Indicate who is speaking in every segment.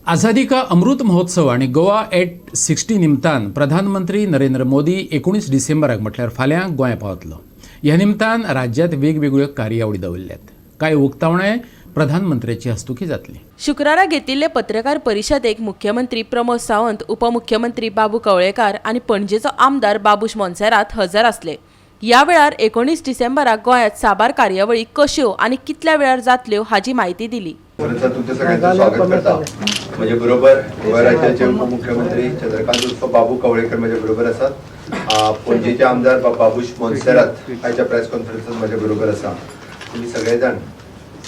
Speaker 1: आझादी का अमृत महोत्सव आनी गोवा एट 60 निमतान प्रधानमंत्री नरेंद्र मोदी 19 डिसेंबराक, म्हटल्यार फाल्यां, गोंया पावतलो. ह्या निमतान राज्यांत वेगवेगळ्यो कार्यावळी दवरल्यात. कांय उक्तावणाय प्रधानमंत्र्याची हस्तुकी जातली.
Speaker 2: शुक्रारा घेतिल्ले पत्रकार परिशदेक मुख्यमंत्री प्रमोद सावंत, उपमुख्यमंत्री बाबू कवळेकार आनी पणजेचो आमदार बाबूश मोन्सेरात हजर आसले. ह्या वेळार 19 डिसेंबराक गोंयांत साबार कार्यावळी कश्यो आनी कितल्या वेळार जातल्यो हाची म्हायती दिली.
Speaker 3: कॉन्फरन्सात तुमच्या सगळ्यांचं स्वागत करता. माझ्या बरोबर गोवा राज्याचे उपमुख्यमंत्री चंद्रकांत उर्फ बाबू कवळेकर माझ्या बरोबर आसात. पणजेचे आमदार बाबूश मोन्सेरात आयच्या प्रेस कॉन्फरन्सात माझ्या बरोबर आसा. तुमी सगळे जाण,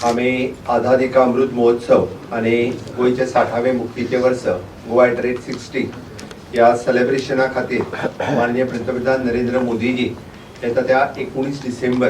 Speaker 3: आमी आझादी का अमृत महोत्सव आनी गोंयचे 60वे मुक्तीचे वर्स, गोवा एट रेट 60 ह्या सेलिब्रेशना खातीर माननीय पंतप्रधान नरेंद्र मोदीजी येता त्या 19 डिसेंबर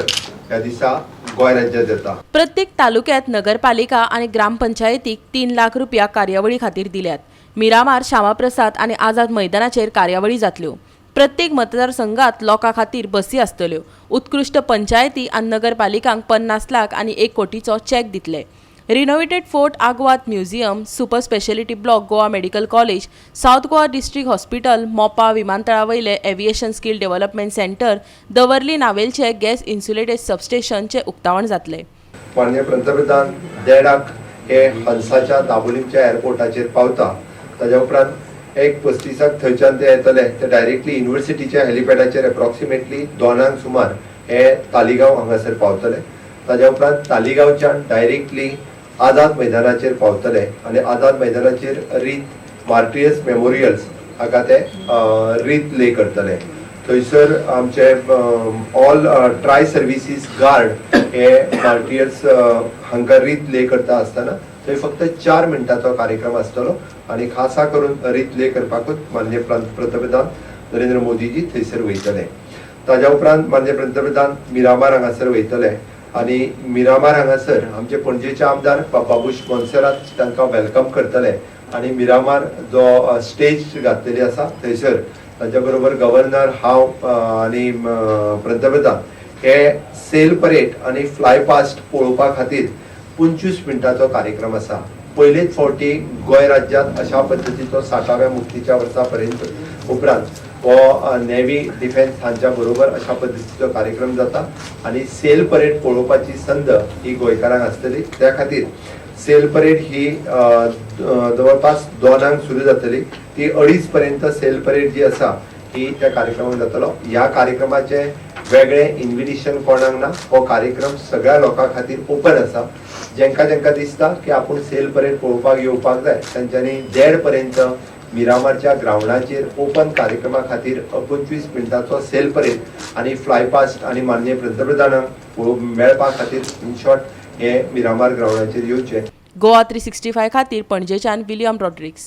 Speaker 3: ह्या दिसा गोंय राज्यात येता.
Speaker 2: प्रत्येक तालुक्यात नगरपालिका आनी ग्रामपंचायतीक 3 लाख रुपया कार्यावळी खातीर दिल्यात. मिरामार श्यामाप्रसाद आनी आझाद मैदानाचेर कार्यावळी जातल्यो. प्रत्येक मतदारसंघात लोकां खातीर बसी आसतल्यो. उत्कृश्ट पंचायती आनी नगरपालिकांक 50 लाख आनी 1 कोटीचो चॅक दितले. Renovated fort Aguada museum, super speciality block, Goa medical college, south Goa district hospital, Mopa विमानतळा वयले एव्हिएशन स्कील डेव्हलपमेंट सेंटर, दवर्ली नावेलचे गॅस इन्सुलेटेड सबस्टेशनचे उक्तावण जातले.
Speaker 3: माननीय पंतप्रधान 1:30क हे हंसाच्या दाबोलीमच्या एअरपोर्टाचेर पावता. ताज्या उपरांत 1:35क थंयच्यान ते येतले, ते डायरेक्टली युनिव्हर्सिटीच्या हेलिपॅडाचेर एप्रॉक्सिमेटली 2क सुमार हे तालिगांव हांगासर पावतले. ताज्या उपरांत तालिगांवच्यान डायरेक्टली आझाद मैदानाचेर पावतले आनी आझाद मैदानाचेर रीत मार्टियर्स मेमोरियल्स हाका ते रीत ले करतले. थंयसर आमचे ऑल ट्राय सर्विसीस गार्ड हे मार्टियर्स हांकां रीत ले करता आसतना थंय फक्त 4 मिनटाचो कार्यक्रम आसतलो आनी खासा करून रीत ले करपाकूच माननीय पंतप्रधान नरेंद्र मोदीजी थंयसर वयतले. ताज्या उपरांत माननीय पंतप्रधान मिरामार हांगासर वयतले आनी मिरामार हांगासर आमचे पणजेचे आमदार बाबूश मोन्सेरात तांकां welcome करतले आनी मिरामार जो स्टेज घातलेली आसा थंयसर तांच्या बरोबर गव्हर्नर, हांव आनी पंतप्रधान हे सेल परेड आनी फ्लाय पास्ट पळोवपा खातीर 25 मिनटाचो कार्यक्रम आसा. पयलेच फावटी गोंय राज्यांत अशा पद्दतीचो 60व्या मुक्तीच्या वर्सा पर्यंत उपरांत हो नेव्ही, डिफेन्स हांच्या बरोबर अशा पद्दतीचो कार्यक्रम जाता आनी सेल परेड पळोवपाची संद ही गोंयकारांक आसतली. त्या खातीर सेल परेड ही जवळपास 2क सुरू जातली. ती 2:30 पर्यंत सेल परेड जी आसा ही त्या कार्यक्रमाक जातलो. ह्या कार्यक्रमाचे वेगळे इन्विटेशन कोणाक ना. हो कार्यक्रम सगळ्या लोकां खातीर ओपन आसा. जेंका जेंका दिसता की आपूण सेल परेड पळोवपाक येवपाक जाय, तांच्यांनी 1:30 पर्यंत मिरामारच्या ग्रावंडाचेर ओपन कार्यक्रमा खातीर 25 मिनटाचो सेल परेड आनी फ्लाय पास्ट आनी माननीय पंतप्रधानांक पळोवंक मेळपा खातीर, इन शॉर्ट, हे मिरामार ग्रावंडाचेर येवचे.
Speaker 2: गोवा 365 खातीर पणजेच्यान विलियम रॉड्रिक्स.